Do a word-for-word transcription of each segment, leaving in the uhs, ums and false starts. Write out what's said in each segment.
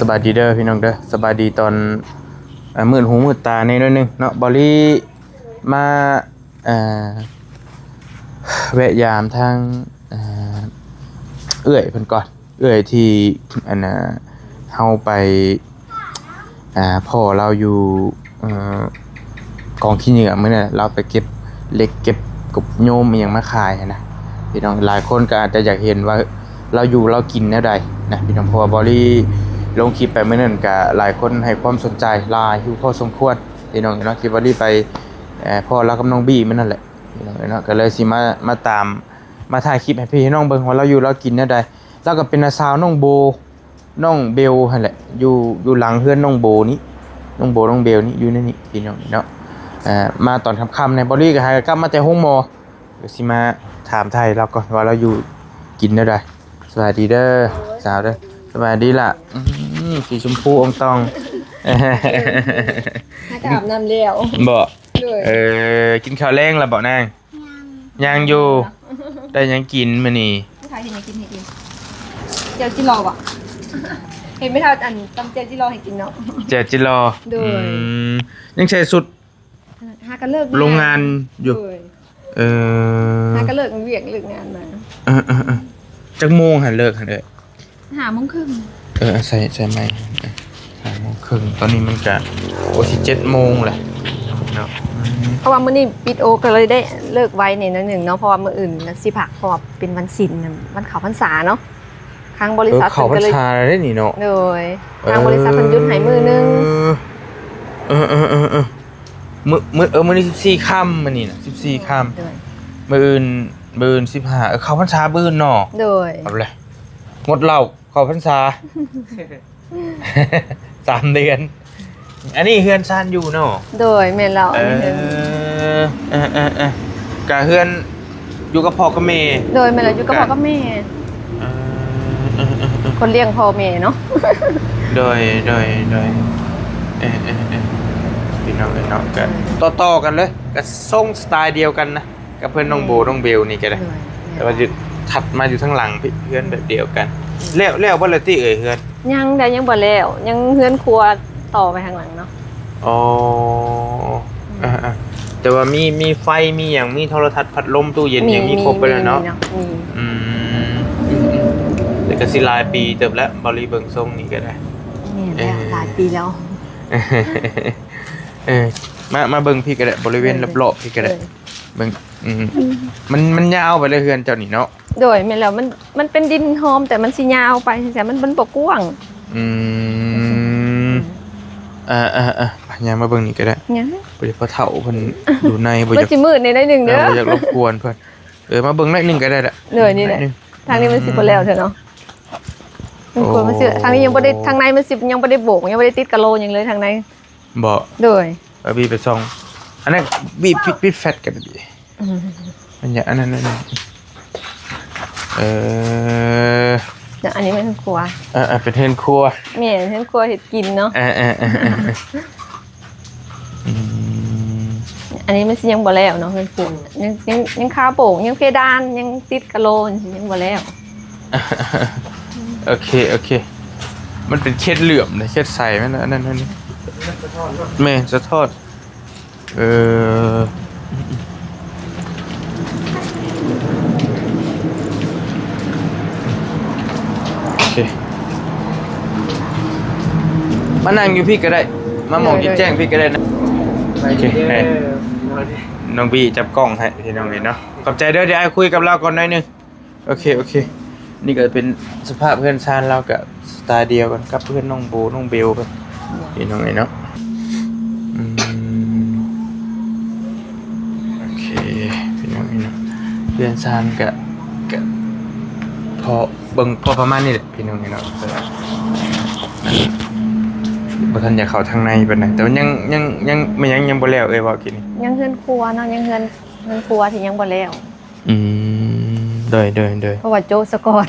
สบายดีเด้อพี่น้องเด้อ สบายดีตอน อ่า มืดหูมืดตาแหน่หน่อยหนึ่งเนาะ บอลลี่มา อ่า แวะยามทาง อ่า เอื้อยเพิ่นก่อน เอื้อยที่ อันน่ะ เฮาไป อ่า พ้อลาวอยู่ เอ่อ กองขี้เหงื่อมื้อนั้น ลาวไปเก็บเหล็กเก็บกบโยมอิหยังมาขายหั้นนะ พี่น้อง หลายคนก็อาจจะอยากเห็นว่าลาวอยู่ลาวกินแนวใดนะพี่น้อง เพราะว่าบอลลี่ลงคลิปไปมื้อนั้นก็หลายคนให้ความสนใจหลายอยู่พอสมควร พี่น้องเนาะ ที่บอลลี่ไป เอ่อ พ้อลาวกับน้องบี้มื้อนั่นแหละ พี่น้องเนาะ ก็เลยสิมา มาตาม มาถ่ายคลิปให้พี่ให้น้องเบิ่งว่าลาวอยู่ลาวกินแนวใด ลาวก็เป็นน้าสาวน้องโบ น้องเบลหั้นแหละ อยู่ อยู่หลังเฮือนน้องโบนี่ น้องโบน้องเบลนี่อยู่ในนี่พี่น้องเนาะ เอ่อ มาตอนค่ำๆ ในบอลลี่ก็หากลับมาแต่โฮงหมอ ก็สิมาถามไถ่ลาวก่อนว่าลาวอยู่กินแนวใด สบายดีเด้อ สาวเด้อ สบายดีล่ะ อืม สีชมพูอองตอง หากะอาบน้ำแล้ว บ่ โดย เออ กินข้าวแลงแล้วบ่นาง ยังอยู่ ได้หยังกินมื้อนี้ ไม่ทายเห็นยังกินให้กิน เจียวจิรอบ่ เห็นไม่เท่าอันตำเจียวจิรอให้กินเนาะ เจียวจิรอ โดย อืม ยังใส่ชุด หากันเลิก โรงงานอยู่ โดย เออ หากันเลิกเวียกเลิกงานมา เออ เออ เออ จักโมงหั้นเลิกหั้นเอ้ย ห้าโมงครึ่ง เออ ใส่ ใส่ไมค์ เออ ห้าโมงครึ่ง ตอนนี้มันก็ โอ้ สิเจ็ดโมงแหละเนาะ อืม เพราะว่ามื้อนี้ปิดโอก็เลยได้เลิกไวนิดหน่อยหนึ่งเนาะ เพราะว่ามื้ออื่นน่ะสิพัก เพราะว่าเป็นวันศีลน่ะ วันเข้าพรรษาเนาะ ทางบริษัท เออ เข้าพรรษา เพิ่นก็เลย ได้นี่เนาะ โดย ทางบริษัทเพิ่นหยุดให้มื้อหนึ่ง เออ เออ เออ เออ เออ มื้อ มื้อ เออ มื้อนี้สิบสี่ค่ำ มื้อนี้น่ะ สิบสี่ค่ำ โดย มื้ออื่น มื้ออื่นสิบห้า เออ เข้าพรรษามื้ออื่นเนาะ โดย เอาเลย งดเหล้า เข้าพรรษา สามเดือน อันนี้เฮือนซานอยู่เนาะ โดย แม่นแล้ว เออ อันนี้เฮือน เออ เออ เออ กะเฮือนอยู่กับพ่อกับแม่ โดย แม่นแล้ว อยู่กับพ่อกับแม่ เออ เออ เออ เออ คนเลี้ยงพ่อแม่เนาะ โดย โดย โดย เออ เออ เออ พี่น้องเอ้ยเนาะ กะต่อๆกันเลย กะทรงสไตล์เดียวกันนะ กับเพื่อนน้องโบ อืม น้องเบลนี่ก็ได้ โดย แต่ว่าอยู่ถัดมาอยู่ทางหลังพี่ เพื่อนแบบเดียวกัน แล้ว แล้วบ่ละติเอ่ยเพื่อน ยัง แต่ยังบ่แล้ว ยังเฮือนครัวต่อไปทางหลังเนาะ อ๋อ อืม อ่าๆ แต่ว่ามี มีไฟ มีหยัง มีโทรทัศน์ พัดลม ตู้เย็น มี หยัง มี มี ครบไปแล้วเนาะ มี มีเนาะ มี อืม อืม อืม แต่ก็สิหลายปีเติบแล้ว บอลลี่เบิ่งทรงนี่ก็ได้ แม่นแล้ว เออ หลายปีแล้ว เออ มา มาเบิ่งพี่ก็ได้ บริเวณ เออ รอบๆพี่ก็ได้ เออ เบิ่ง อืม มัน มันยาวไปเลยเฮือนเจ้านี่เนาะ โดย แม่นแล้ว มัน มันเป็นดินหอม แต่มันสิยาวไป แต่มัน มันบ่กว้าง อืม อ่า อ่า อ่า ย่างมาเบิ่งนี่ก็ได้ ยัง บ่ได้ พ่อเฒ่าเพิ่นอยู่ใน บ่ มัน อยาก สิมืดในได้หนึ่งเด้อ เออ บ่อยากรบกวนเพิ่น เออ มาเบิ่งหน่อยหนึ่งก็ได้ละ โดย นี่แหละ หน่อยหนึ่ง ทางนี้มันสิบ่แล้วเถอะเนาะ มันควรมาซื้อ โอ้ ทางนี้ยังบ่ได้ ทางในมันสิยังบ่ได้โบก ยังบ่ได้ติดกะโหลหยังเลยทางใน บ่ โดย เอาบีไปส่อง อันนั้นบีปิด ปิดแฟลชกันบี อืม มันอย่าอันนั้น อันนั้น เออ เดี๋ยวอันนี้เป็นครัว เออ เออ เป็นเฮือนครัว แม่นเฮือนครัวเฮ็ดกินเนาะ เออ เออ เออ เออ อืม อันนี้มันสิยังบ่แล้วเนาะเฮือนครัว ยัง ยัง ยังคาโบก ยังเพดาน ยังติดกะโหล ยังบ่แล้ว โอเค โอเค มันเป็นเขตเหลื่อมนะ เขตใสมันนะ อันนั้น อันนี้ แม่นสะท้อน เออ โอเค มานั่งอยู่พี่ก็ได้ มาหม่อง โดย แจ้งๆพี่ก็ได้นะ โอเค ให้น้องบีจับกล้องให้พี่น้องเห็นเนาะ ขอบใจเด้อ เดี๋ยวอ้ายคุยกับลาวก่อนหน่อยหนึ่ง โอเค โอเค นี่ก็เป็นสภาพเฮือนซานลาวก็สไตล์เดียวกันกับเฮือนน้องโบ น้องเบลกัน พี่น้องเอ้ยเนาะ อืม โอเค พี่น้องเอ้ยเนาะ เฮือนซานก็ ก็พอเบิ่งพอประมาณนี้แหละ พี่น้องเอ้ยเนาะ แต่ว่ามันบ่ทันอยากเข้าทางในปานใด แต่ว่ายัง ยัง ยัง มันยัง ยังบ่แล้วเอ้ย เว้ากินนี่ ยังเฮือนครัวเนาะ ยังเฮือน เฮือนครัวที่ยังบ่แล้ว อืม โดย โดย โดย เพราะว่าโจ๊ะซะก่อน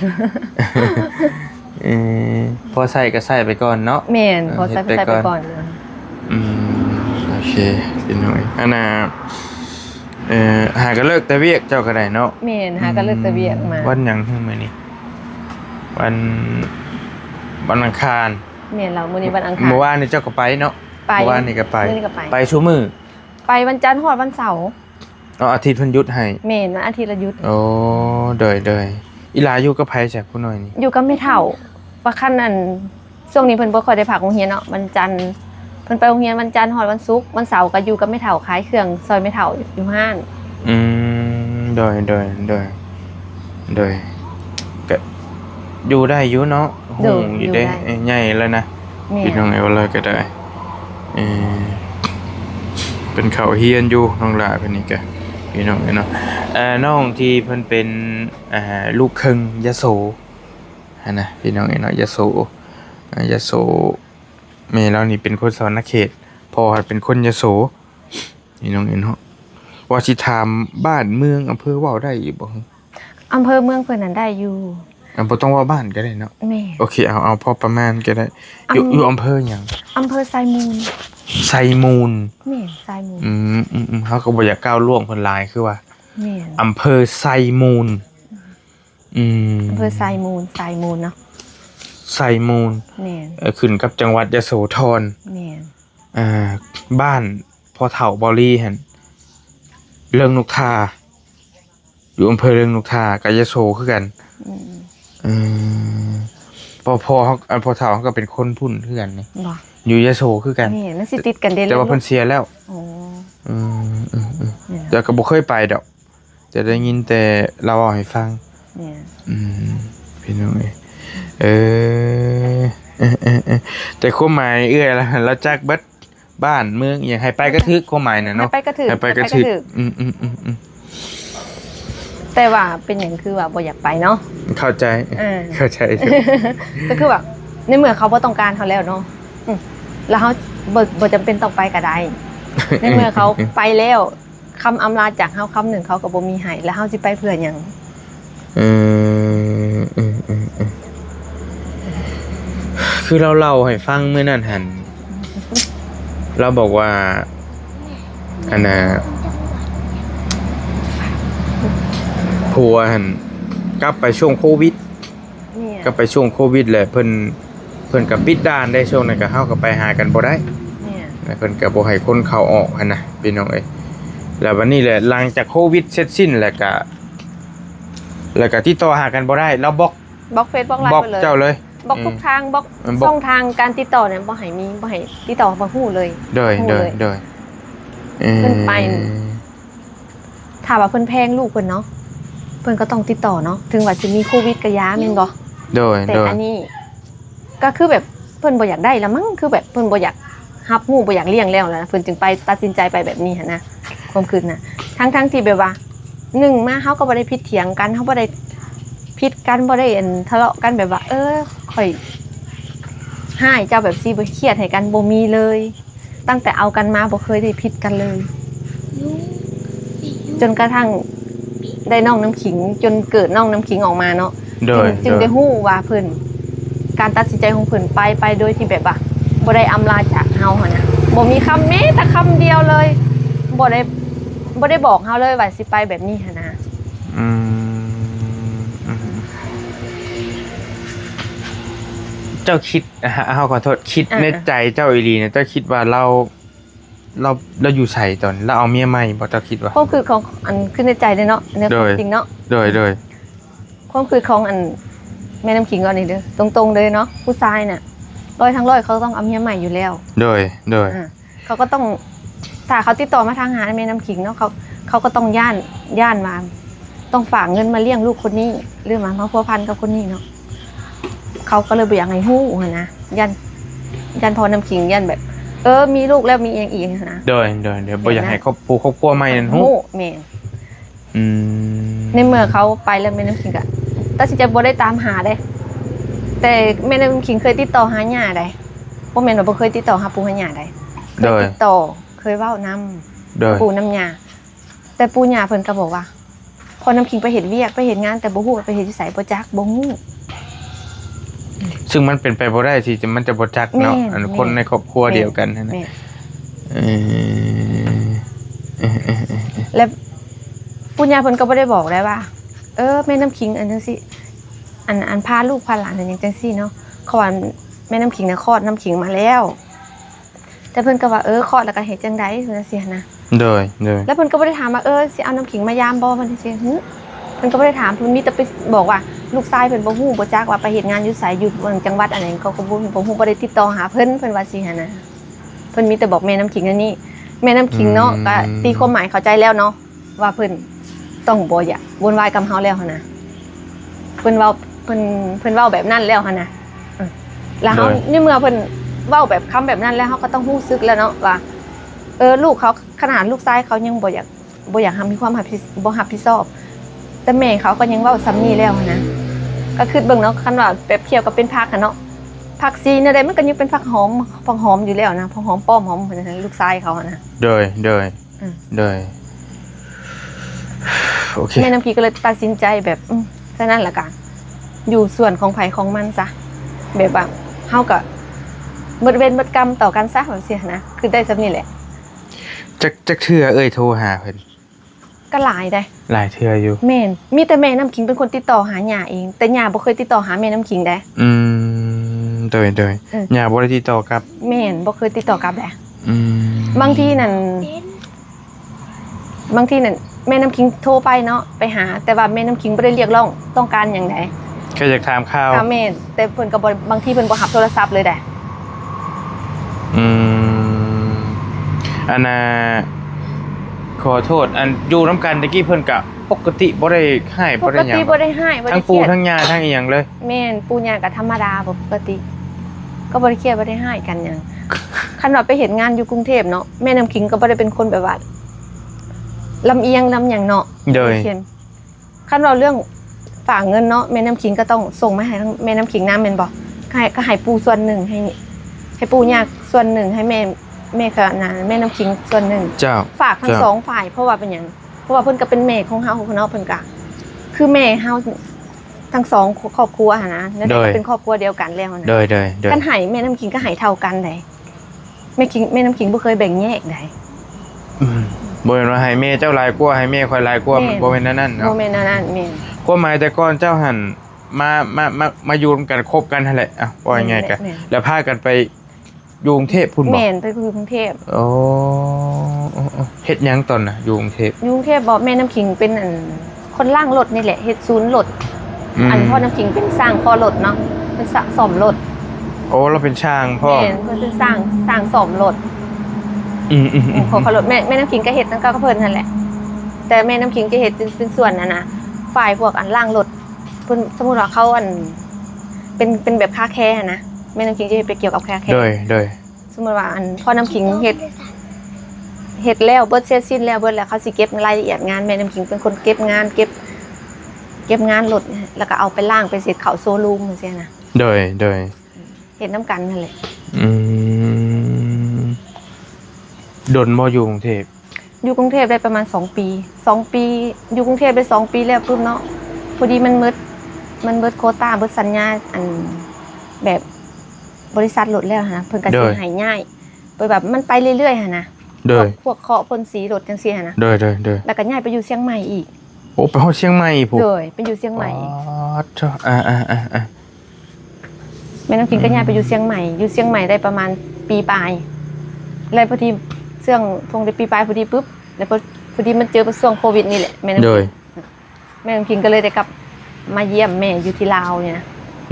เออ พอใส่ก็ใส่ไปก่อนเนาะ แม่น เออ พอใส่ก็ใส่ไปก่อน เฮ็ดไปก่อน อืม โอเค พี่น้อง อันน่ะ เอ่อ หาก็เลิกแต่เวียกเจ้าก็ได้เนาะ แม่น หาก็เลิกแต่เวียกมา อืม วันหยังมื้อนี้ วัน วันอังคาร แม่นแล้ว มื้อนี้วันอังคาร เมื่อวานนี่เจ้าก็ไปเนาะ ไป เมื่อวานนี่ก็ไป มื้อนี้ก็ไป ไปซุมื้อ ไปวันจันทร์ฮอดวันเสาร์ อ๋อ อาทิตย์เพิ่นหยุดให้ แม่น วันอาทิตย์ละหยุด โอ้ โดย โดย อีหลาอยู่กับไผจ้ะผู้น้อยนี่ อยู่กับแม่เฒ่า ว่าคันอัน ช่วงนี้เพิ่นบ่ค่อยได้พักโรงเรียนเนาะ วันจันทร์ เพิ่นไปโรงเรียนวันจันทร์ฮอดวันศุกร์ วันเสาร์ก็อยู่กับแม่เฒ่าขายเครื่องซอยแม่เฒ่าอยู่ห้าน อืม โดย โดย โดย โดย ก็อยู่ได้อยู่เนาะ โดย ฮู้อยู่เด้ อยู่ได้ เอ้ย ใหญ่แล้วนะ แม่น พี่น้องเอ้ย ว่าเลยก็ได้ เอ่อ เป็นเข้าเฮียนอยู่ น้องหลาเพิ่นนี่ก็ พี่น้องเอ้ยเนาะ เอ่อ น้องที่เพิ่นเป็น อ่า ลูกครึ่งยโส หั้นนะ พี่น้องเอ้ยเนาะ ยโส อ่า ยโส แม่ลาวนี่เป็นคนสะหวันนะเขต พ่อเป็นคนยโส พี่น้องเอ้ยเนาะ ว่าสิถามบ้านเมืองอำเภอเว้าได้อยู่บ่ อำเภอเมืองเพิ่นนั้นได้อยู่ อ่ะ บ่ต้องเว้าบ้านก็ได้เนาะ แม่น โอเค เอา เอาพอประมาณก็ได้ อยู่ อำ อยู่อำเภอหยัง อำเภอไซมูล ไซมูล แม่น ไซมูล อืม อืม อืม เฮาก็บ่อยากก้าวล่วงเพิ่นหลาย คือว่า แม่น อำเภอไซมูล อืม อำเภอไซมูล ไซมูลเนาะ ไซมูล แม่น เอ่อ ขึ้นกับจังหวัดยโสธร แม่น อ่า บ้านพ่อเฒ่าบอลีหั่น เริงนกทา อยู่อำเภอเริงนกทา กับยโสคือกัน อืม เออ พ่อ พ่อเฮา อันพ่อเฒ่าเฮาก็เป็นคนพุ้นคือกันนี่ บ่ อยู่ยโสคือกัน แม่น มันสิติดกันเด้ แต่ว่าเพิ่นเสียแล้ว อ๋อ อืม อืม อืม นี่นะ แต่ก็บ่เคยไปดอก แต่ได้ยินแต่ลาวเว้าให้ฟัง แม่น อืม พี่น้องเอ้ย เออ เออ เออ เออ แต่ความหมายเอื้อยละ ลาวจักเบิด บ้านเมืองอิหยัง ให้ไปกะถืก ความหมายน่ะเนาะ ให้ไปกะถืก ให้ไปกะถืก ให้ไปกะถืก อืม อืม อืม อืม แต่ว่าเป็นหยังคือว่าบ่อยากไปเนาะ เข้าใจ เออ เข้าใจอยู่ ก็คือแบบ ในเมื่อเขาบ่ต้องการเฮาแล้วเนาะ อืม แล้วเฮาบ่ บ่จำเป็นต้องไปก็ได้ ในเมื่อเขาไปแล้ว คำอำลาจากเฮาคำหนึ่งเขาก็บ่มีให้ แล้วเฮาสิไปเพื่อหยัง เออ เออ เออ เออ คือลาวเล่าให้ฟังมื้อนั้นหั่น ลาวบอกว่า อันน่ะ ผัวหั่น กลับไปช่วงโควิด เนี่ย กลับไปช่วงโควิดแหละ เพิ่น เพิ่นก็ปิดด่านได้ ช่วงนั้นก็ เฮาก็ไปหากันบ่ได้ เนี่ย แล้วเพิ่นก็บ่ให้คนเข้าออกหั่นนะ พี่น้องเอ้ย แล้วบัดนี้แหละ หลังจากโควิดเสร็จสิ้นแล้วก็ แล้วก็ติดต่อหากันบ่ได้ ลาวบล็อก บล็อกเฟซ บล็อกไลน์ บล็อก ไปเลย เจ้าเลย บล็อกทุก อืม ทาง บล็อก เออ บล็อก ช่องทางการติดต่อเนี่ย บ่ให้มี บ่ให้ติดต่อ บ่ฮู้เลย โดย ฮู้เลย โดย โดย เออ เพิ่นไป ถ้าว่าเพิ่นแพงลูกเพิ่นเนาะ เพิ่นก็ต้องติดต่อเนาะ ถึงว่าสิมีโควิดก็ยา แม่นบ่ โดย แต่ โดย อันนี้ ก็คือแบบเพิ่นบ่อยากได้ละมั้ง คือแบบเพิ่นบ่อยากรับรู้ บ่อยากเลี้ยงแล้วนะ เพิ่นจึงไปตัดสินใจไปแบบนี้หั้นนะ ความคิดนะ ทั้งๆที่แบบว่า หนึ่งมาเฮาก็บ่ได้ผิดเถียงกัน เฮาบ่ได้ผิดกัน บ่ได้อันทะเลาะกันแบบว่า เออ ข้อยฮ้ายเจ้าแบบซี่ บ่เครียดให้กัน บ่มีเลย ตั้งแต่เอากันมาบ่เคยได้ผิดกันเลย จนกระทั่งได้น้องน้ำขิง จนเกิดน้องน้ำขิงออกมาเนาะ โดย จึง จึง โดย ได้ฮู้ว่าเพิ่น การตัดสินใจของเพิ่นไป ไปโดยที่แบบว่าบ่ได้อำลาจากเฮาหั้นนะ บ่มีคำแม้แต่คำเดียวเลย บ่ได้ บ่ได้บอกเฮาเลยว่าสิไปแบบนี้หั้นนะ อืม อืม เจ้าคิด เฮาขอโทษ คิด อ่า ในใจเจ้าอีหลีเนี่ย เจ้าคิดว่าลาว ลาว ลาวอยู่ไสตอน ลาวเอาเมียใหม่บ่ เจ้าคิดว่า ความคิดของ อัน คิดในใจเลยเนาะ ในความจริงเนาะ โดย โดย ความคิดของอัน แม่น้ำขิงก่อนนี่เด้อ ตรงๆเลยเนาะ ผู้ชายน่ะ ร้อยทั้งร้อยเขาต้องเอาเมียใหม่อยู่แล้ว โดย โดย อ่า เขาก็ต้อง ถ้าเขาติดต่อมาทางหาแม่น้ำขิงเนาะ เขา เขาก็ต้องย้าน ย้านว่า ต้องฝากเงินมาเลี้ยงลูกคนนี้ หรือว่ามาพัวพันกับคนนี้เนาะ เขาก็เลยบ่อยากให้ฮู้หั้นนะ ย้าน ย้านพ่อน้ำขิง ย้านแบบ เออ มีลูกแล้วมีอีหยังอีกหั้นนะ โดย โดย โดย บ่อยากให้ครอบครัว ครอบครัวใหม่นั้นฮู้ ฮู้ แม่น อืม ในเมื่อเขาไปแล้วแม่น้ำขิงก็ตัดสินใจบ่ได้ตามหาเด้ แต่แม่น้ำขิงเคยติดต่อหาย่าได้ บ่แม่นว่าบ่เคยติดต่อหาปู่หาย่าได้ เคย โดย ติดต่อ เคยเว้านำ โดย ปู่นำย่า แต่ปู่ย่าเพิ่นก็บอกว่า พ่อน้ำขิงไปเฮ็ดเวียก ไปเฮ็ดงาน แต่บ่ฮู้ว่าไปเฮ็ดอยู่ไส บ่จัก บ่ฮู้ ซึ่งมันเป็นไปบ่ได้ที่จะ มันจะบ่จักเนาะ แม่น อันคน แม่น ในครอบครัว แม่น เดียวกันหั้นนะ แม่น เออ เออ เออ เออ และปู่ย่าเพิ่นก็บ่ได้บอกได้ว่า เออ แม่น้ำขิงอันจังซี่ อัน อันพาลูกพาหลานอันหยังจังซี่เนาะ เขาว่า แม่น้ำขิงน่ะคลอดน้ำขิงมาแล้ว แต่เพิ่นก็ว่า เออ คลอดแล้วก็เฮ็ดจั่งใด๋ จั่งซี้หั้นนะ โดย โดย แล้วเพิ่นก็บ่ได้ถามว่า เออ สิเอาน้ำขิงมายามบ่ เพิ่นจั่งซี้ หึ เพิ่นก็บ่ได้ถาม เพิ่นมีแต่ไปบอกว่า ลูกชายเพิ่นบ่ฮู้บ่จักว่าไปเฮ็ดงานอยู่ไส อยู่จังหวัดอันใด๋ เขาก็บ่ บ่ฮู้ บ่ได้ติดต่อหาเพิ่น เพิ่นว่าซี้หั้นนะ เพิ่นมีแต่บอกแม่น้ำขิงอันนี้ แม่น้ำขิงเนาะ อืม ก็ตีความหมายเข้าใจแล้วเนาะ ว่าเพิ่นต้องบ่อยากวุ่นวายกับเฮาแล้วหั้นนะ เพิ่นเว้า เพิ่น เพิ่นเว้าแบบนั้นแล้วหั้นนะ เออ แล้วเฮา โดย ในเมื่อเพิ่นเว้าแบบคำแบบนั้นแล้ว เฮาก็ต้องรู้สึกแล้วเนาะว่า เออ ลูกเขา ขนาดลูกชายเขายังบ่อยาก บ่อยากมีความรับผิด บ่รับผิดชอบ แต่แม่เขาก็ยังเว้าส่ำนี้แล้วหั้นนะ ก็คิดเบิ่งเนาะ คันว่าแบบเทียบกับเป็นผักหั้นเนาะ ผักชีแนวใดมันก็ยังเป็นผักหอม ผักหอมอยู่แล้วนะ ผักหอมป้อมหอมหั้นนะ ลูกชายเขาหั้นนะ โดย โดย อืม โดย โอเค แม่น้ำขิงก็เลยตัดสินใจแบบ อืม ฉะนั้นล่ะกะ อยู่ส่วนของไผของมันซะ แบบว่า เฮาก็หมดเวรหมดกรรมต่อกันซะ แบบซี้นะ คือได้ส่ำนี้แหละ จัก จักเทื่อเอื้อยโทรหาเพิ่น ก็หลายเด้ หลายเทื่ออยู่ แม่น มีแต่แม่น้ำขิงเป็นคนติดต่อหาย่าเอง แต่ย่าบ่เคยติดต่อหาแม่น้ำขิงเด้ อืม โดย โดย เออ ย่าบ่ได้ติดต่อกลับ แม่น บ่เคยติดต่อกลับเด้ อืม บางทีนั่น บางทีนั่น แม่น้ำขิงโทรไปเนาะ ไปหา แต่ว่าแม่น้ำขิงบ่ได้เรียกร้องต้องการหยังใด๋ แค่อยากถามข่าว ค่ะ แม่น แต่เพิ่นก็บ่ บางทีเพิ่นบ่รับโทรศัพท์เลยเด้ อืม อันน่ะ ขอโทษ อันอยู่นำกันตะกี้เพิ่นก็ปกติบ่ได้ฮ้าย บ่ได้หยัง ปกติบ่ได้ฮ้าย บ่ได้เครียด ทั้งปู่ทั้งย่าทั้งอิหยังเลย แม่น ปู่ย่าก็ธรรมดา ปกติ ก็บ่ได้เครียด บ่ได้ฮ้ายกันหยัง คันว่าไปเฮ็ดงานอยู่กรุงเทพฯเนาะ แม่น้ำขิงก็บ่ได้เป็นคนแบบว่า ลำเอียงนำหยังเนาะ โดย เขียน คันว่าเรื่องฝากเงินเนาะ แม่น้ำขิงก็ต้องส่งมาให้ทางแม่น้ำขิงนำแม่นบ่ ให้ ก็ให้ปู่ส่วนหนึ่ง ให้ ให้ปู่ย่าส่วนหนึ่ง ให้แม่ แม่ก็นะ แม่น้ำขิงส่วนหนึ่ง เจ้า ฝากทั้ง เจ้า สองฝ่าย เพราะว่าเป็นหยัง เพราะว่าเพิ่นก็เป็นแม่ของเฮาเนาะ เพิ่นก็คือแม่เฮาทั้งสองครอบครัวหั้นนะ แล้ว โดย ก็เป็นครอบครัวเดียวกันแล้วหั้นนะ โดย โดย โดย คันให้แม่น้ำขิงก็ให้เท่ากันใด๋ แม่ขิง แม่น้ำขิงบ่เคยแบ่งแยกใด๋ อืม บ่แม่นว่าให้แม่เจ้าหลายกว่า ให้แม่ข้อยหลายกว่า แม่น มันบ่แม่นแนวนั้นเนาะ บ่แม่นแนวนั้น แม่น ความหมายแต่ก่อนเจ้าหั่นมา มา มา มาอยู่นำกัน คบกันหั้นแหละ อ่ะ ว่าง่ายๆ ก็ แม่น แล้วพากันไปอยู่กรุงเทพฯพุ้นบ่ แม่น ไปอยู่กรุงเทพฯ โอ้ โอ้ โอ้ เฮ็ดหยังตอนน่ะอยู่กรุงเทพฯ อยู่กรุงเทพฯบ่ แม่น้ำขิงเป็นอัน คนล้างรถนี่แหละ เฮ็ดศูนย์รถ อืม อันพ่อน้ำขิงเป็นช่างเคาะรถเนาะ เป็นช่างซ่อมรถ โอ้ เราเป็นช่างพ่อ แม่น เพิ่นเป็นช่าง ช่างซ่อมรถ อืม อืม อืม เออ เคาะ เคาะรถ แม่ แม่น้ำขิงก็เฮ็ดนำกับเพิ่นหั้นแหละ แต่แม่น้ำขิงจะเฮ็ดเป็น เป็นส่วนอันน่ะ ฝ่ายพวกอันล้างรถ เพิ่น สมมุติว่าเขาอัน เป็น เป็นแบบคาแคร์หั้นนะ แม่น้ำขิงจะเฮ็ดไปเกี่ยวกับคาแคร์ โดย โดย สมมุติว่าอันพ่อน้ำขิงเฮ็ด เฮ็ดแล้วเบิดเสร็จสิ้นแล้วเบิดแล้ว เขาสิเก็บรายละเอียดงาน แม่น้ำขิงเป็นคนเก็บงาน เก็บ เก็บงานรถ แล้วก็เอาไปล้าง ไปเช็ดเข้าโชว์รูมจั่งซี้นะ โดย โดย เฮ็ดนำกันหั้นแหละ อืม ดนบ่อยู่กรุงเทพฯ อยู่กรุงเทพฯได้ประมาณสองปี สองปี อยู่กรุงเทพฯได้สองปีแล้วปุ๊บเนาะ พอดีมันเบิด มันเบิดโควตา เบิดสัญญา อัน แบบบริษัทรถแล้วหั้นนะ เพิ่นก็สิ โดย ให้ย้าย ไปแบบมันไปเรื่อยๆหั้นนะ โดย พวก พวกเคาะพ่นสีรถจั่งซี้หั้นนะ โดย โดย โดย แล้วก็ย้ายไปอยู่เชียงใหม่อีก โอ้ ไปฮอดเชียงใหม่อีกพุ้น โดย ไปอยู่เชียงใหม่อีก ป๊าดโธ่ อ่า อ่า อ่า อ่า แม่น้ำขิงก็ย้ายไปอยู่เชียงใหม่ อยู่เชียงใหม่ได้ประมาณปีปลาย แล้วพอดีช่วง ช่วงได้ปีปลายพอดีปุ๊บ แล้วพอ พอดีมันเจอช่วงโควิดนี่แหละ แม่น้ำขิง โดย แม่น้ำขิงก็เลยได้กลับมาเยี่ยมแม่อยู่ที่ลาวนี่นะ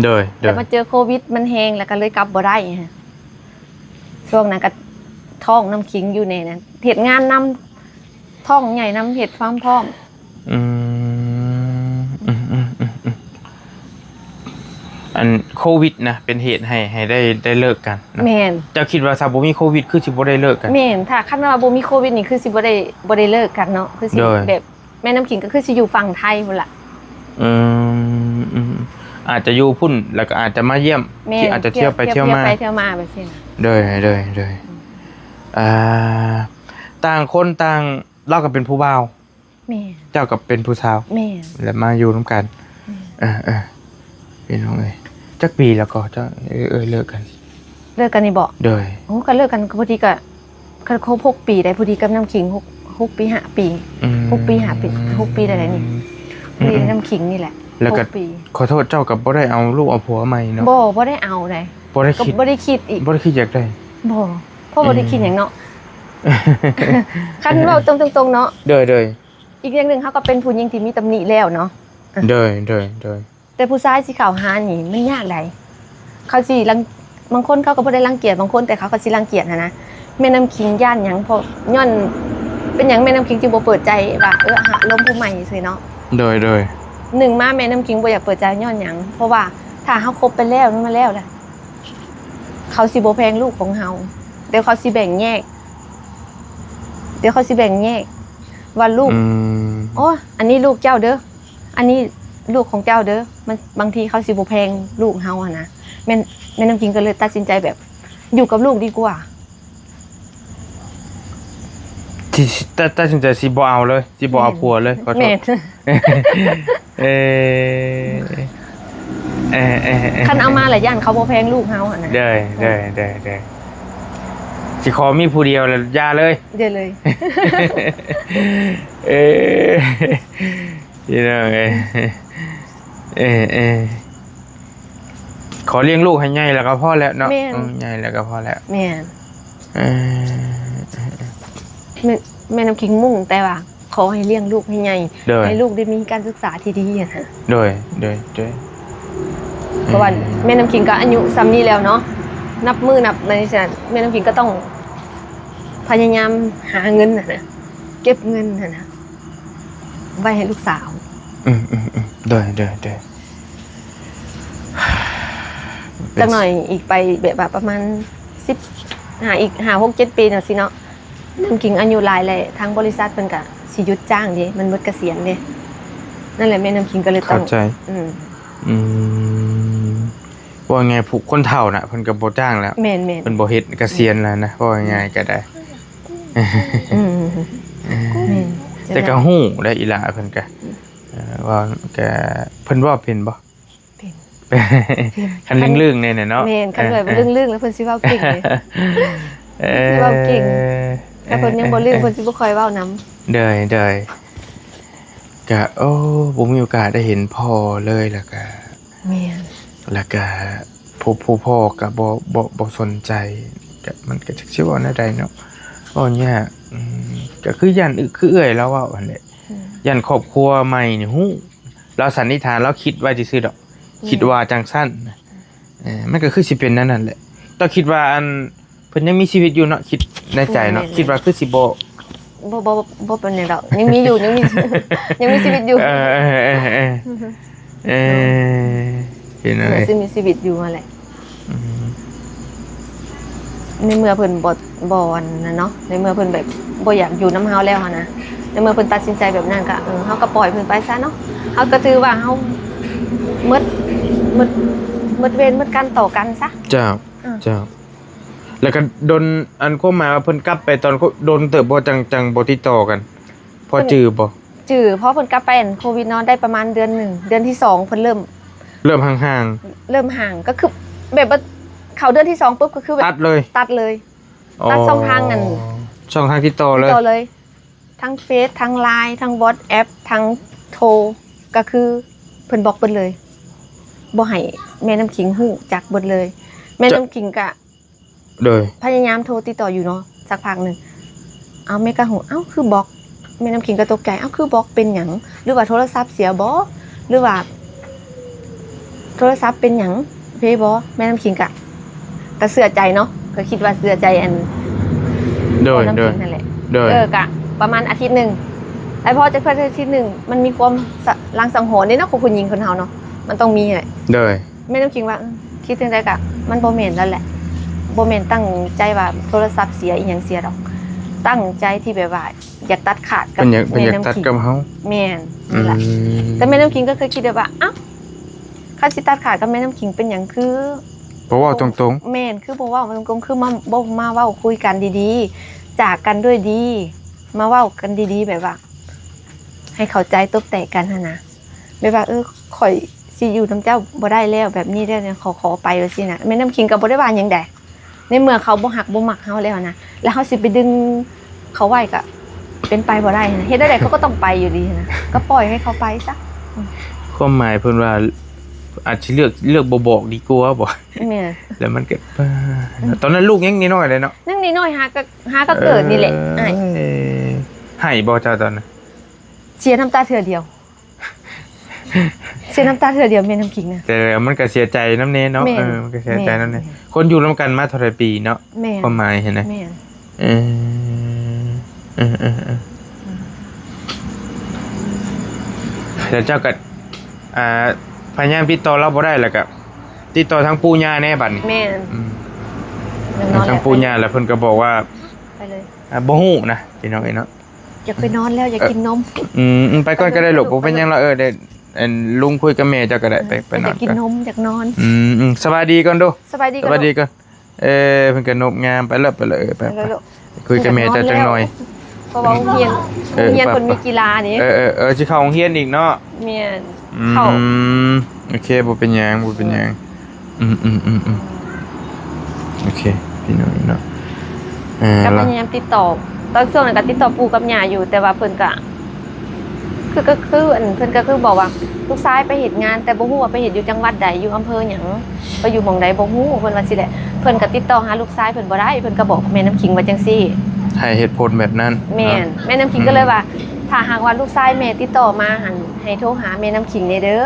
โดย โดย แล้วมาเจอโควิดมันแฮง แล้วก็เลยกลับบ่ได้ฮะ ช่วงนั้นก็ท้องน้ำขิงอยู่แน่นะ เฮ็ดงานนำ ท้องใหญ่นำ เฮ็ดความพร้อม อืม อืม อืม อืม อืม อันโควิดนะ เป็นเหตุให้ ให้ได้ ได้เลิกกันเนาะ แม่น เจ้าคิดว่าถ้าบ่มีโควิด คือสิบ่ได้เลิกกัน แม่น ถ้าคันว่าบ่มีโควิดนี่ คือสิบ่ได้ บ่ได้เลิกกันเนาะ คือสิ โดย แบบ แม่น้ำขิงก็คือสิอยู่ฝั่งไทยพุ้นล่ะ อืม อืม อาจจะอยู่พุ้น แล้วก็อาจจะมาเยี่ยม แม่น ที่อาจจะเที่ยวไป เที่ยว เที่ยว เที่ยวมา ไปเที่ยวมาแบบนี้นะ โดย โดย โดย อืม อ่า ต่างคนต่าง ลาวก็เป็นผู้บ่าว แม่น เจ้าก็เป็นผู้สาว แม่น แล้วมาอยู่นำกัน แม่น เออ เออ พี่น้องเอ้ย จักปีแล้วก็เจ้า เอ้ย เอ้ย เลิกกัน เลิกกันนี่บ่ โดย โอ้ ก็เลิกกันก็พอดีก็ ก็ครบหกปีได้ พอดีกับน้ำขิง หก หกปี ห้าปี อืม หกปี ห้าปี หกปีได้แล้วนี่ อืม พอดี อืม น้ำขิงนี่แหละ แล้วก็ หกปี ขอโทษ เจ้าก็บ่ได้เอาลูกเอาผัวใหม่เนาะ บ่ บ่ได้เอาใด บ่ได้ ก็ คิด บ่ได้คิดอีก บ่ได้คิดอยากได้ บ่ เพราะบ่ได้คิดหยังเนาะ อืม คันเว้าตรงๆเนาะ โดย โดย อีกอย่างหนึ่ง เฮาก็เป็นผู้หญิงที่มีตำหนิแล้วเนาะ โดย โดย โดย แต่ผู้ชายสิเข้าหานี่มันยากใด เขาสิรัง บางคนเขาก็บ่ได้รังเกียจ บางคน แต่เขาก็สิรังเกียจหั้นนะ แม่น้ำขิงย้านหยัง เพราะย้อน เป็นหยังแม่น้ำขิงจึงบ่เปิดใจว่า เออ หาลมผู้ใหม่ซื่อเนาะ โดย โดย หนึ่งมาแม่น้ำขิงบ่อยากเปิดใจย้อนหยัง เพราะว่าถ้าเฮาคบไปแล้ว มันมาแล้วแหละ เขาสิบ่แพงลูกของเฮา เดี๋ยวเขาสิแบ่งแยก เดี๋ยวเขาสิแบ่งแยก ว่าลูก อืม โอ้ อันนี้ลูกเจ้าเด้อ อันนี้ลูกของเจ้าเด้อ มัน บางทีเขาสิบ่แพงลูกเฮาหั้นนะ แม่น แม่น้ำขิงก็เลยตัดสินใจแบบ อยู่กับลูกดีกว่า ที่ ตัด ตัดสินใจสิบ่เอาเลย สิบ่เอา แม่น ผัวเลย ขอโทษ แม่น เออ เออ เออ เออ คันเอามาละย้านเขาบ่แพงลูกเฮาหั้นนะ เด้อ เด้อ เด้อ เด้อ สิขอมีผู้เดียวละอย่าเลย เด้อเลย เออ พี่น้องเอ้ย เออ เออ ขอเลี้ยงลูกให้ใหญ่แล้วก็พอแล้วเนาะ แม่น อืม ใหญ่แล้วก็พอแล้ว แม่น เออ แม่ แม่น้ำขิงมุ่งแต่ว่า ขอให้เลี้ยงลูกให้ใหญ่ โดย ให้ลูกได้มีการศึกษาที่ดีอะนะ โดย โดย โดย เพราะว่า อืม แม่น้ำขิงก็อายุส่ำนี้แล้วเนาะ นับมื้อนับในฉัน แม่น้ำขิงก็ต้องพยายามหาเงินน่ะนะ เก็บเงินน่ะนะ ไว้ให้ลูกสาว อืม อืม อืม โดย โดย โดย จักหน่อยอีกไปแบบว่าประมาณสิบ หาอีกห้า หก เจ็ด ปีจั่งซี้เนาะ น้ำขิงอายุหลายแล้ว ทางบริษัทเพิ่นก็สิหยุดจ้างเด้ มันหมดเกษียณเด้ นั่นแหละแม่น้ำขิงก็เลยต้อง เข้าใจ อืม อืม ว่าไง ผู้คนเฒ่าน่ะ เพิ่นก็บ่จ้างแล้ว แม่นๆ เพิ่นบ่เฮ็ด เกษียณแล้วนะ ว่าง่ายๆก็ได้ อืม อืม แม่น แต่ก็ฮู้ได้อีหล่าเพิ่นก็ เอ่อ ว่าก็ เพิ่นเว้าเป็นบ่ เป็น เป็น คันเรื่องๆเนี่ยเนาะ แม่น คันเรื่อง เออ เรื่องๆแล้วเพิ่นสิเว้าเก่งเด้ เออ เพิ่นสิเว้าเก่ง เออ แต่เพิ่นยังบ่เรื่อง เออ เพิ่นสิบ่ค่อยเว้านำ โดย โดย ก็ โอ้ บ่มีโอกาสได้เห็นพ่อเลย แล้วก็ แม่น แล้วก็ผู้ ผู้พ่อก็บ่ บ่ บ่สนใจ ก็ มันก็จักสิเว้าแนวใดเนาะ เว้ายาก อืม ก็คือย้านอึ คือเอื้อยลาวเว้าหั่นแหละ อืม ย้านครอบครัวใหม่นี่ฮู้ ลาวสันนิษฐาน ลาวคิดไว้ซื่อๆดอก อืม คิดว่าจั่งซั้นนะ เออ มันก็คือสิเป็นแนวนั้นแหละ เจ้าคิดว่าอัน เพิ่นยังมีชีวิตอยู่เนาะ คิดในใจเนาะ แม่นๆ คิดว่าคือสิบ่ บ่ บ่ บ่เป็นหยังดอก ยังมีอยู่ ยังมี ยังมีชีวิตอยู่ เออ เออ เออ เออ เออ พี่น้องเอ้ย เพิ่นสิมีชีวิตอยู่หั่นแหละ อืม ในเมื่อเพิ่นบ่ บ่อันนั้นเนาะ ในเมื่อเพิ่นแบบบ่อยากอยู่นำเฮาแล้วหั้นนะ ในเมื่อเพิ่นตัดสินใจแบบนั้นก็ เออ เฮาก็ปล่อยเพิ่นไปซะเนาะ เฮาก็ถือว่าเฮาหมด หมด หมดเวรหมดกรรมต่อกันซะ เจ้า อืม เจ้า แล้วก็โดน อันความหมายว่าเพิ่นกลับไปตอนโค โดนเติบบ่ จั่ง จั่งบ่ติดต่อกัน พอ เพิ่น จื่อบ่ จื่อ เพราะเพิ่นกลับไปอันโควิดเนาะ ได้ประมาณเดือนหนึ่ง เดือนที่สองเพิ่นเริ่ม เริ่มห่างๆ เริ่มห่าง ก็คือแบบว่าเข้าเดือนที่สองปุ๊บก็คือแบบ ตัดเลย ตัดเลย อ๋อ ตัดช่องทางอัน ช่องทางติดต่อเลย ติดต่อเลย ทั้งเฟซ ทั้งไลน์ ทั้งวอทแอป ทั้งโทร ก็คือเพิ่นบล็อกเบิดเลย บ่ให้แม่น้ำขิงฮู้จักเบิดเลย แม่น้ำขิงก็ โดย พยายามโทรติดต่ออยู่เนาะ สักพักหนึ่ง เอ้า แม่ก็ฮู้ เอ้า คือบล็อก แม่น้ำขิงก็ตกใจ เอ้า คือบล็อก เป็นหยัง หรือว่าโทรศัพท์เสียบ่ หรือว่า โทรศัพท์เป็นหยัง เพ้บ่ แม่น้ำขิงก็ ก็เชื่อใจเนาะ ก็คิดว่าเชื่อใจอัน โดย พ่อน้ำขิงนั่นแหละ โดย เออ ก็ประมาณอาทิตย์หนึ่ง ไอ้พอจะเพิ่นอาทิตย์หนึ่ง มันมีความสะ ลางสังหรณ์เด้เนาะ ของผู้หญิงคนเฮาเนาะ มันต้องมีแหละ โดย แม่น้ำขิงว่า เออ คิดจั่งใดก็ มันบ่แม่นแล้วแหละ บ่แม่นตั้งใจว่าโทรศัพท์เสียอีหยังเสียดอก ตั้งใจที่แบบว่าอยากตัดขาดกับ เพิ่นอยาก เพิ่นอยาก แม่น้ำขิง ตัดกับเฮา แม่น นั่นล่ะ อืม แต่แม่น้ำขิงก็เคยคิดแบบว่า อ้าว คันสิตัดขาดกับแม่น้ำขิงเป็นหยังคือ บ่เว้าตรงๆ แม่น คือบ่เว้าตรงๆ คือมา บ่มาเว้าคุยกันดีๆ จากกันด้วยดี มาเว้ากันดีๆ แบบว่า ให้เข้าใจตบแตกกันหั้นนะ แบบว่า เออ ข้อยสิอยู่นำเจ้าบ่ได้แล้ว แบบนี้แล้วเนี่ย ขอ ขอไป ว่าซี้นะ แม่น้ำขิงก็บ่ได้ว่าหยังใด ในเมื่อเขาบ่ฮักบ่มักเฮาแล้วนะ แล้วเฮาสิไปดึงเขาไว้ก็เป็นไปบ่ได้นะ เฮ็ดจั่งใดเขาก็ต้องไปอยู่ดีนะ ก็ปล่อยให้เขาไปซะ อืม ความหมายเพิ่นว่า อาจสิเลือก เลือกบ่บอกดีกว่าบ่ แม่น แล้วมันก็ ตอนนั้นลูกยังน้อยๆเลยเนาะ ยังน้อยๆ หากะ หากะเกิดนี่แหละ เอ้ย อ้าย ไห้บ่เจ้าตอนนั้น เสียน้ำตาเทื่อเดียว เสียน้ำตาเทื่อเดียวแม่น้ำขิงนะ แต่มันก็เสียใจนำแน่เนาะ แม่น เออ มันก็เสียใจนำแน่ แม่น คนอยู่นำกันมาเท่าใดปีเนาะ แม่น ความหมายหั้นนะ แม่น เออ เออ เออ เออ แล้วเจ้าก็ อ่า พยายามติดต่อลาวบ่ได้ แล้วก็ติดต่อทางปู่ย่าแน่บัดนี้ แม่น อืม แม่น ทางปู่ย่า แล้วเพิ่นก็บอกว่า ไปเลย อ่า บ่ฮู้นะ พี่น้องเอ้ยเนาะ อยากไปนอนแล้ว อยากกินนม อืม อืม ไปก่อนก็ได้ลูก ไปก่อน บ่เป็นหยังหรอก เออ เดี๋ยว อัน ลุงคุยกับแม่เจ้าก็ได้ ไป ไปนอน อยากกินนม อยากนอน อืม อืม สบายดีก่อนดู สบายดีก่อน สบายดีก่อน เออ เพิ่นก็นบงาม ไปแล้ว ไปเลย เออ ไป ไป ไป ลูก คุยกับแม่เจ้าจังหน่อย เพราะว่าโรงเรียน เออ โรงเรียน ไป เพิ่นมีกีฬานี่ เออ เออ เออ สิเข้าโรงเรียนอีกเนาะ แม่น อืม เข้า โอเค บ่เป็นหยัง บ่เป็นหยัง อืม อืม อืม อืม โอเค พี่น้องเนาะ เออ ก็พยายามติดต่อ ตอนช่วงนั้นก็ติดต่อปู่กับย่าอยู่ แต่ว่าเพิ่นก็ คือ ก็คือ อัน เพิ่นก็คือบอกว่า ลูกชายไปเฮ็ดงาน แต่บ่ฮู้ว่าไปเฮ็ดอยู่จังหวัดใด อยู่อำเภอหยัง ไปอยู่หม่องใดบ่ฮู้ เพิ่นว่าซี้แหละ เพิ่นก็ติดต่อหาลูกชายเพิ่นบ่ได้ เพิ่นก็บอกแม่น้ำขิงว่าจังซี่ ให้เหตุผลแบบนั้น แม่น เนาะ แม่น้ำขิงก็เลยว่า อืม ถ้าหากว่าลูกชายแม่ติดต่อมาหั่น ให้โทรหาแม่น้ำขิงแน่เด้อ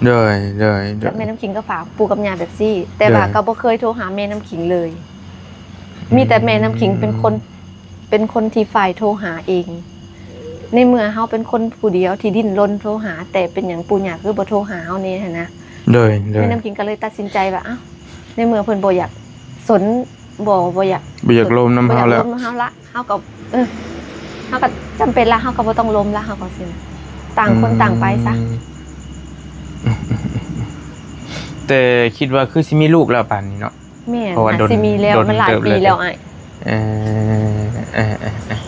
โดย โดย โดย แม่น้ำขิงก็ฝากปู่กับย่าแบบซี่ แต่ว่า โดย ก็บ่เคยโทรหาแม่น้ำขิงเลย มีแต่แม่น้ำขิงเป็นคน เป็นคนที่ฝ่ายโทรหาเอง ในเมื่อเฮาเป็นคนผู้เดียวที่ดิ้นรนโทรหา แต่เป็นหยังปู่ย่าคือบ่โทรหาเฮาแน่หั้นนะ โดย โดย แม่น้ำขิงก็เลยตัดสินใจว่า อ้าว ในเมื่อเพิ่นบ่อยากสน บ่ บ่อยาก บ่อยากลมนำเฮาแล้ว บ่อยากลมนำเฮาละ เฮาก็ เออ เฮาก็จำเป็นละ เฮาก็บ่ต้องลมละ เฮาก็สิ ต่างคนต่างไปซะ อืม แต่คิดว่าคือสิมีลูกแล้วป่านนี้เนาะ แม่น เพราะว่า น่า โดน สิมีแล้ว โดน มันหลาย เติบ ปี เลย แล้วอ้าย เออ เออ เออ เออ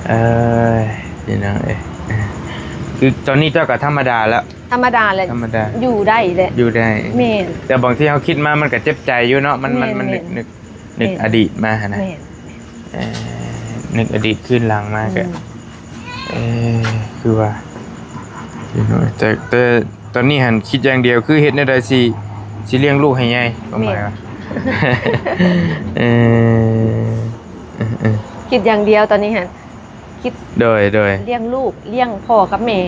เออ พี่น้องเอ้ย เออ คือตอนนี้เจ้าก็ธรรมดาแล้ว ธรรมดาแหละ ธรรมดา อยู่ได้แหละ อยู่ได้ แม่น แต่บางทีเฮาคิดมามันก็เจ็บใจอยู่เนาะ มัน มัน แม่น มันนึก แม่น นึก นึก แม่น อดีตมาหั้นนะ แม่น เออ นึกอดีตคืนหลังมาก็ อืม เออ คือว่า พี่น้อง แต่ แต่ตอนนี้หั้นคิดอย่างเดียวคือเฮ็ดแนวใดสิ สิเลี้ยงลูกให้ใหญ่ ความหมายว่า แม่น เออ เออ เออ คิดอย่างเดียวตอนนี้หั้น คิด โดย โดย เลี้ยงลูก เลี้ยงพ่อกับแม่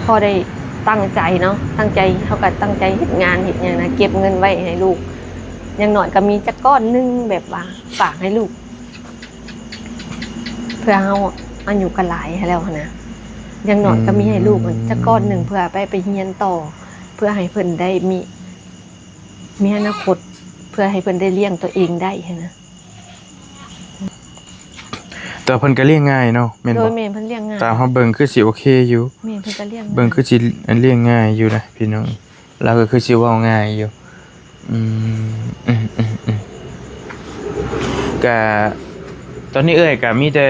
พอได้ตั้งใจเนาะ ตั้งใจ เฮาก็ตั้งใจเฮ็ดงานเฮ็ดหยังนะ เก็บเงินไว้ให้ลูก อย่างน้อยก็มีจักก้อนหนึ่งแบบว่าฝากให้ลูก เพื่อเฮาอายุก็หลายแล้วหั้นนะ อย่างน้อยก็มีให้ลูก อืม จักก้อนหนึ่งเพื่อไป ไปเรียนต่อ เพื่อให้เพิ่นได้มี มีอนาคต เพื่อให้เพิ่นได้เลี้ยงตัวเองได้หั้นนะ แต่เพิ่นก็เลี้ยงง่ายเนาะ แม่นบ่ โดย แม่น เพิ่นเลี้ยงง่าย ตามเฮาเบิ่งคือสิโอเคอยู่ แม่น เพิ่นก็เลี้ยงง่าย เบิ่งคือสิเลี้ยงง่ายอยู่นะพี่น้อง ลาวก็คือสิเว้าง่ายอยู่ อืม อืม อืม อืม ก็ตอนนี้เอื้อยก็มีแต่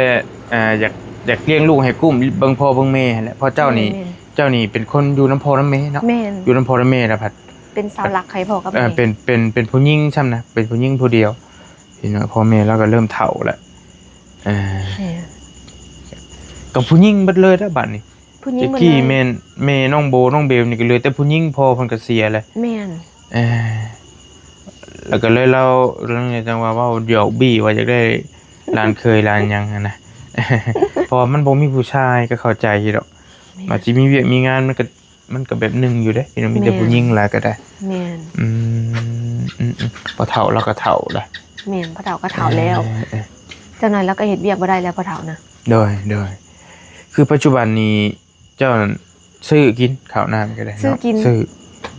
อ่า อยาก อยากเลี้ยงลูกให้กุ้ม เบิ่งพ่อเบิ่งแม่หั้นแหละ เพราะเจ้านี่ แม่น เจ้านี่เป็นคนอยู่นำพ่อนำแม่เนาะ แม่น อยู่นำพ่อนำแม่แล้วพัด เป็นเสาหลักให้พ่อกับ เอ่อ แม่ เป็น เป็น เป็นผู้หญิงซ้ำนะ เป็นผู้หญิงผู้เดียว พี่น้อง พ่อแม่ลาวก็เริ่มเฒ่าแล้ว เออ แม่น กับผู้หญิงเบิดเลยเด้อบัดนี้ ผู้หญิง แต่กี้ หมดเลย แม่น แม่น้องโบน้องเบลนี่ก็เหลือแต่ผู้หญิง พ่อเพิ่นก็เสียแล้ว แม่น เออ แล้วก็เลยลาว ลาวจังว่าเว้าหยอกบี้ว่าอยากได้หลานเขยหลานหยังหั้นนะ เพราะว่ามันบ่มีผู้ชายก็เข้าใจอยู่ดอก แม่น อาจสิมีเวียกมีงานมันก็ มันก็แบบหนึ่งอยู่เด้พี่น้อง มีแต่ แม่น ผู้หญิงหลายก็ได้ แม่น อืม อืม อืม พ่อเฒ่าลาวก็เฒ่าละ แม่น พ่อเฒ่าก็เฒ่าแล้ว เออ เออ จักหน่อยลาวก็เฮ็ดเวียกบ่ได้แล้วพ่อเฒ่านะ โดย โดย คือปัจจุบันนี้เจ้านั่นซื้อกินข้าวน้ำก็ได้เนาะ ซื้อกิน ซื้อ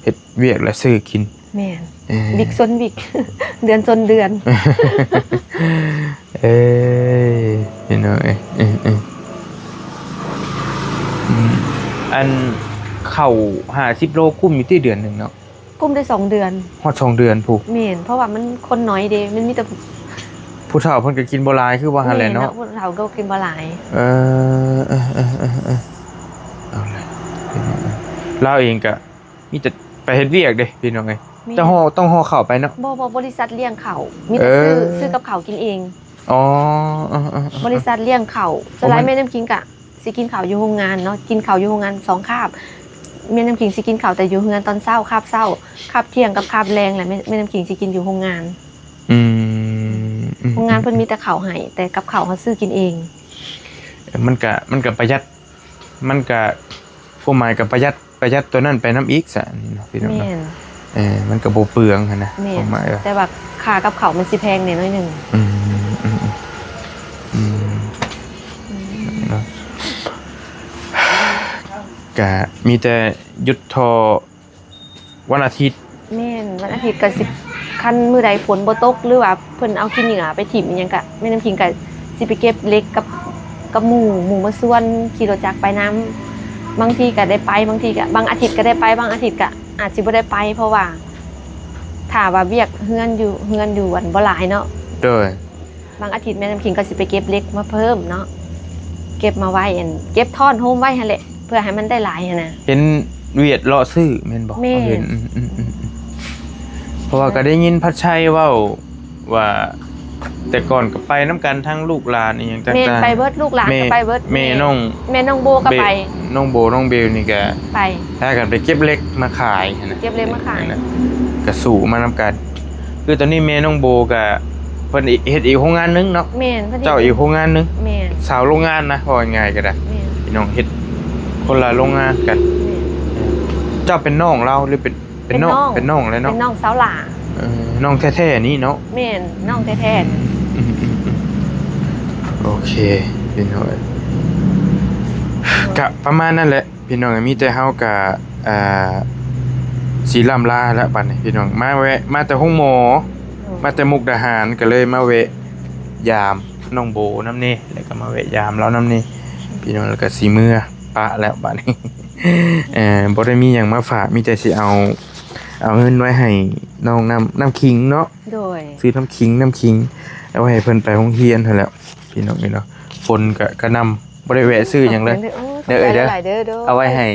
เฮ็ดเวียกแล้วซื้อกิน แม่น เออ วิกชนวิก เดือนชนเดือน เอ้ย พี่น้องเอ้ย เอ้ย เอ้ย อืม อันข้าวห้าสิบโลกุ้มอยู่ที่เดือนหนึ่งเนาะ กุ้มได้สองเดือน ฮอดสองเดือนพุ้น แม่น เพราะว่ามันคนน้อยเด้ มันมีแต่ผู้ ผู้เฒ่าเพิ่นก็กินบ่หลายคือว่าหั่นแหละเนาะ แม่น ผู้เฒ่าก็กินบ่หลาย เออ เออ เออ เออ เออ เอาเลย พี่น้องเอ้ย ลาวเองก็มีแต่ไปเฮ็ดเวียกเด้พี่น้องเอ้ย แม่น เจ้าห่อ ต้องห่อข้าวไปเนาะ บ่ บ่ บริษัทเลี้ยงข้าว มีแต่ซื้อ เออ ซื้อกับข้าวกินเอง อ๋อ เออเออเออ บริษัทเลี้ยงข้าว ส่วนหลาย โอ้ มัน แม่น้ำขิงกะสิกินข้าวอยู่โรงงานเนาะ กินข้าวอยู่โรงงานสองคาบ แม่น้ำขิงสิกินข้าวแต่อยู่เฮือนตอนเช้า คาบเช้า คาบเที่ยงกับคาบแลงแหละ แม่ แม่น้ำขิงสิกินอยู่โรงงาน อืม อืม โรงงานเพิ่นมีแต่ข้าวให้ แต่กับข้าวเฮาซื้อกินเอง มันกะ มันกะประหยัด มันกะ ความหมายกะประหยัด ประหยัดตัวนั้นไปนำอีกซะ นี่เนาะ พี่น้องเนาะ แม่น เออ มันกะบ่เปลืองหั้นนะ แม่น ความหมายว่า แต่ว่าค่ากับข้าวมันสิแพงแหน่น้อยหนึ่ง อืม อืม อืม อืม อืม เนาะ กะมีแต่หยุดเท่าวันอาทิตย์ แม่น วันอาทิตย์กะสิ คันมื้อใดฝนบ่ตก หรือว่าเพิ่นเอาขี้เหงื่อไปถิ่มอิหยังกะ แม่น้ำขิงกะสิไปเก็บเหล็กกับ กับหมู่ หมู่มาชวนขี่รถจักรไปนำ บางทีกะได้ไป บางทีกะ บางอาทิตย์กะได้ไป บางอาทิตย์กะอาจสิบ่ได้ไป เพราะว่า ถ้าว่าเวียกเฮือนอยู่ เฮือนอยู่อันบ่หลายเนาะ โดย บางอาทิตย์แม่น้ำขิงกะสิไปเก็บเหล็กมาเพิ่มเนาะ เก็บมาไว้อัน เก็บท่อนโฮมไว้หั้นแหละ เพื่อให้มันได้หลายหั้นนะ เห็นเวียดเลาะซื้อแม่นบ่ แม่น เห็น อืม อืม อืม อืม เพราะว่ากะได้ยินพัดชัยเว้าว่า แต่ก่อนกะไปนำกันทั้งลูกหลานอิหยังต่างๆ แม่น ไปเบิด ลูกหลานกะ แม่ ไปเบิด แม่น้อง แม่น้องโบกะ เบ ไป น้องโบน้องเบลนี่กะ ไป พากันไปเก็บเหล็กมาขายหั้นนะ เก็บเหล็กมาขาย นั่นน่ะ กะสู้มานำกัน คือตอนนี้แม่น้องโบกะ เพิ่นเฮ็ดอีกโรงงานหนึ่งเนาะ แม่น เพิ่นเฮ็ด เจ้าอีกโรงงานหนึ่ง แม่น สาวโรงงานนะ เว้าง่ายๆกะได้ แม่น พี่น้องเฮ็ดคนละโรงงานกัน แม่น เจ้าเป็นน้องลาวหรือเป็น เป็นน้อง เป็นน้อง เป็นน้องเลยเนาะ เป็นน้องสาวหล่า เออ น้องแท้ๆนี่เนาะ แม่น น้องแท้ๆ อืม อืม อืม โอเค พี่น้อง กะประมาณนั้นแหละ พี่น้อง มีแต่เฮากะ อ่า สิล่ำลาแล้วบัดนี้ พี่น้อง มาแวะ มาแต่โรงหมอ อืม มาแต่มุกดาหาร กะเลยมาแวะยามน้องโบนำแหน่ แล้วกะมาแวะยามลาวนำแหน่ พี่น้อง แล้วกะสิเมือปะแล้วบัดนี้ เอ่อ บ่ได้มีหยังมาฝาก มีแต่สิเอา เอาเงินไว้ให้น้องน้ำ น้ำขิงเนาะ โดย ซื้อน้ำขิง น้ำขิง เอาไว้ให้เพิ่นไปโรงเรียนหั้นแหละ พี่น้องเอ้ยเนาะ ฝนกะกระหน่ำ บ่ได้แวะซื้อหยังเลย โอ้ เด้อ ขอบใจ เอ้ยเด้อ หลายๆเด้อ โดย เอาไว้ให้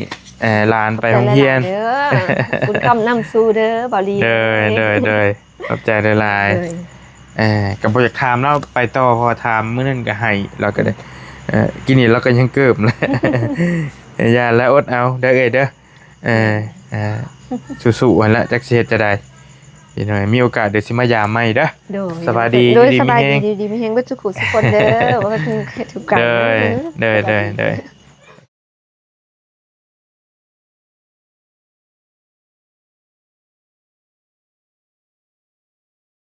เอ่อ หลานไปโรงเรียน ขอบใจหลายๆเด้อ บุญคำนำสู่เด้อ บ่าวลี โดย โดย โดย ขอบใจหลายๆ โดย เอ่อ กะบ่อยากถามลาวไปต่อ เพราะว่าถามมื้อนั้นกะไห้ ลาวกะได้ เอ่อ กินนี่ลาวกะยังเกิบเลย เอ่อ ย่านลาวอดเอา เด้อเอ้ยเด้อ เอ่อ เอ่อ สู้ๆหั้นละ จักสิเฮ็ดจั่งใด พี่น้อง มีโอกาสเดี๋ยวสิมายามใหม่เด้อ โดย สบายดี โดย อยู่ดี สบายดี มีแฮง อยู่ดีมีแฮงเบิดทุกผู้ทุกคนเด้อ ว่าทุกทุกกัน โดย เด้อ โดย โดย โดย